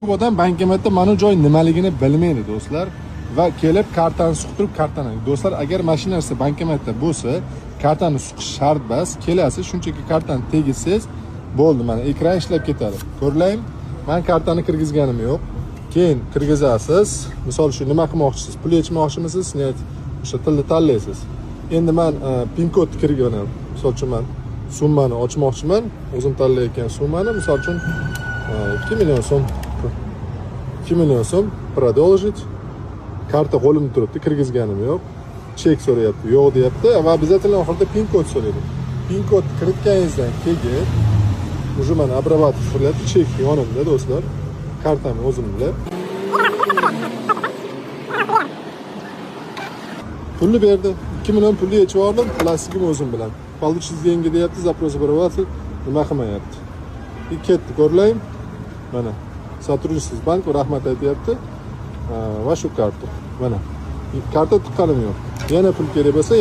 Ko'p odam bankomatda mana joy nimaligini bilmaydi, do'stlar. Va kelib kartani suqtirib kartani. Do'stlar, agar mana shu narsa bankomatda bo'lsa, kartani suqish shart emas. Kelasiz, shunchaki kartani tegizsiz, bo'ldi, mana ekran ishlab ketadi. Ko'rlaymi? Men kartani kirgizganim yo'q. Keyin kirgizasiz. Misol uchun nima qilmoqchisiz? Pul yechmoqchimisiz? Снять, o'sha tilni tanlaysiz. Endi men pin kod kirganim. Misol uchun men summani ochmoqchiman, o'zim tanlayotgan summani, misol uchun 2 million so'm. 2 million so'm, продолжить. Karta qo'limda turibdi, kirgizganim yo'q. Chek so'rayapti, yo'q deyapti va обязательно oxirida pin kod so'raydi. Pin kod kiritganingizdan keyin уже mana обрабатывать qilyapti, chek yonimda, do'stlar. Kartam o'zimda. Pulni berdi. 2 million pulni yechib oldim, plastigim o'zim bilan. Получить деньги deyapti, запрос обрабатывать, nima qilmayapti. Ketdi, ko'rlayim. Mana сотрудничество bank rahmat aytyapti. Va shu karta. Mana karta tiqqanim yo'q. Yana pul kerak bo'lsa